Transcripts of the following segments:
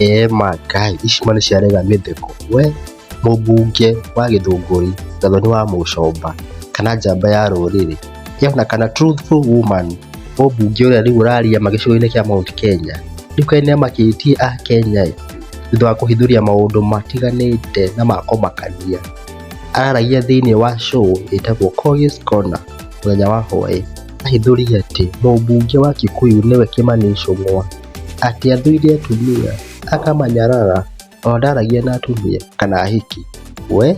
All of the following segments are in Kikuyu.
Ema Ngai, ici ma nĩciarega mĩtheko, we mũmbunge wa Gĩthũngũri Gathoni wa Mũcomba kana njamba ya rũrĩrĩ ona kana truthful woman, mũmbunge ũrĩa rĩu ũraria ma gĩcigo-inĩ kĩa Mount Kenya, rĩu kaĩ nĩamakĩtie akenya ĩ, thutha wa kũhithũria maũndũ matiganĩte na ma kũmakania. Araragia thĩinĩ wa show ĩtagwo Kogi's Corner mũthenya wa hwaĩ, ahithũria atĩ mũmbunge wa Kikuyu nĩwe Kimani Ichung'wa atĩ athũire atumia akamanyarara ona ndaragia na atumia kana ahiki, we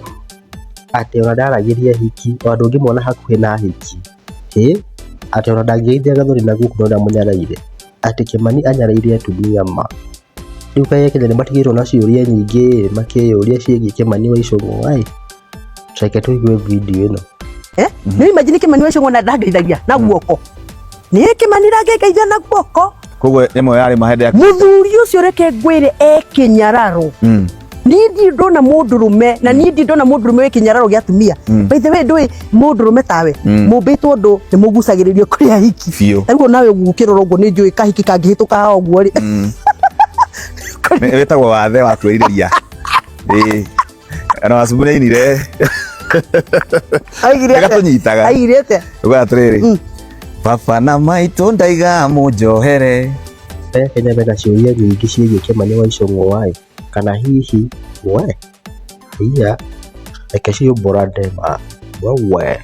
atĩ ona ndaragĩria ahiki ona ndũngĩmuona hakuhĩ na ahiki, hĩ atĩ ona ndangĩgeithia Gathoni na guoko nĩ ũrĩa amũnyaraire, atĩ Kimani anyaraire atumia ma. Rĩu kaĩ Akenya nĩmatigĩtwo na ciũria nyingĩ makĩyũria ciĩgiĩ Kimani wa Ichung'wa ĩ, reke tũigue video ĩno. Eh? Nĩ imagine Kimani wa Ichung'wa na ndangeithagia na guoko. Nĩ Kimani ndangĩngeithia na guoko. Koguo ĩmwe yarĩ mahende ya Mũthuri ũcio reke ngwĩre e kĩnyararo. Niĩ ndirĩ ndona mũndũrũme na niĩ ndirĩ ndona mũndũrũme wĩ kĩnyararo gĩa atumia. By the way ndũĩ mũndũrũme tawe mũmbĩtwo ũndũ nĩ mũgucagĩrĩrio kũrĩ ahiki. Biũ. Ta rĩu nawe ũguo ũkĩrora ũguo nĩ njũĩ kahiki kangĩhĩtũka haha ũguo rĩ. Wĩtagwo wathe wa kwĩrirĩria. Ĩĩ. Na wacubu nĩainire. Aigire atĩa? Nĩgatũnyitaga. Aigire atĩa? Uga atĩrĩrĩ. Baba na maitũ ndaiga mũnjohere. Akenya mena ciũria nyingĩ ciĩgiĩ Kimani wa Ichung'wa ĩ, kana hihi we iya reke ciũmbũrane ma wewe.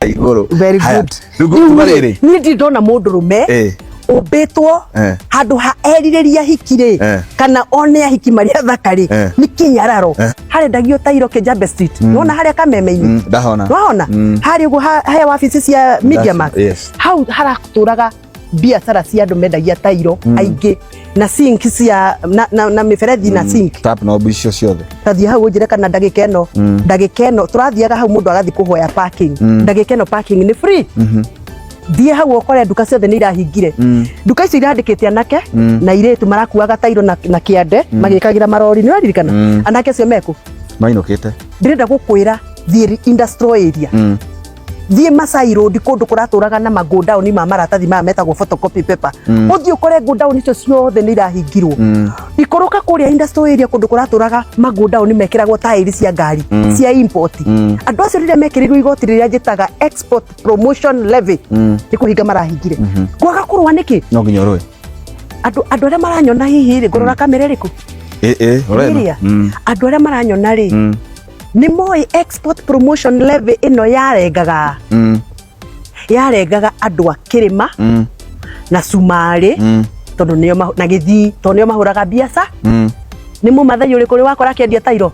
Igũrũ. Very Haya, good. Rĩu ngũtuma rĩrĩ. Niĩ ndirĩ ndona mũndũrũme ũmbĩtwo handũ ha erirĩria hiki rĩ kana one ahiki marĩ athaka rĩ nĩ kĩnyararo. Harendagio tairo Kĩnjambe Street. Nĩwona harĩa Kameme-inĩ? Ndahona. Wahona? Harĩa ũguo he wabici cia Media Max. Yes. Hau haratũraga biacara cia andũ mendagia tairo aingĩ na sink cia na mĩberethi na sink. Tap knob icio ciothe. Tathiĩ hau ũnjĩre kana ndagĩka ĩno, ndagĩka ĩno tũrathiaga hau mũndũ agathiĩ kũhoya parking. Ndagĩka ĩno parking nĩ free. Thiĩ hau ũkore nduka ciothe nĩ irahingire. Nduka icio irandĩkĩte anake na airĩtu marakuaga tairo na kĩande magĩkagĩra marori. Nĩ ũraririkana? Anake acio mekũ? Mainũkĩte. Ndĩrenda gũkwĩra thiĩ industrial area. Thiĩ Masai Road kũndũ kũratũraga na magodown ma maratathi maya metagwo photocopy paper. Ũthiĩ ũkore godown icio ciothe nĩ irahingirwo. Ikũrũka kũrĩa industrial area kũndũ kũratũraga magodown mekĩragwo taĩri cia ngari cia import. Andũ acio rĩrĩa mekĩrĩirwo igoti rĩrĩa njĩtaga export promotion levy nĩ kũhinga marahingire. Kwaga kũrũa nĩkĩ? No nginya ũrũe. Andũ arĩa maranyona hihi rĩ, ngũrora kamera ĩrĩkũ? Ĩ ĩ, ũrona. Ĩrĩa? Andũ arĩa maranyona rĩ, nĩ moĩ export promotion levy ĩno yarengaga yarengaga andũ a kĩrĩma na cumarĩ tondũ nĩo na gĩthii tondũ nĩo mahũraga biaca. Nĩ mũmathai ũrĩkũ ũrĩ wakora akĩendia tairo?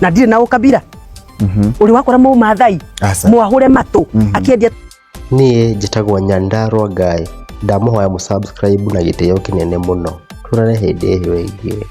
Na ndirĩ na ũkabira. Ũrĩ wakora mũmathai Aca. mwahũre matũ akĩendia? Niĩ njĩtagwo Nyandarua Guy, ndamũhoya mũsubscribe na gĩtĩo kĩnene mũno, tuonane hĩndĩ ĩyo ĩngĩ.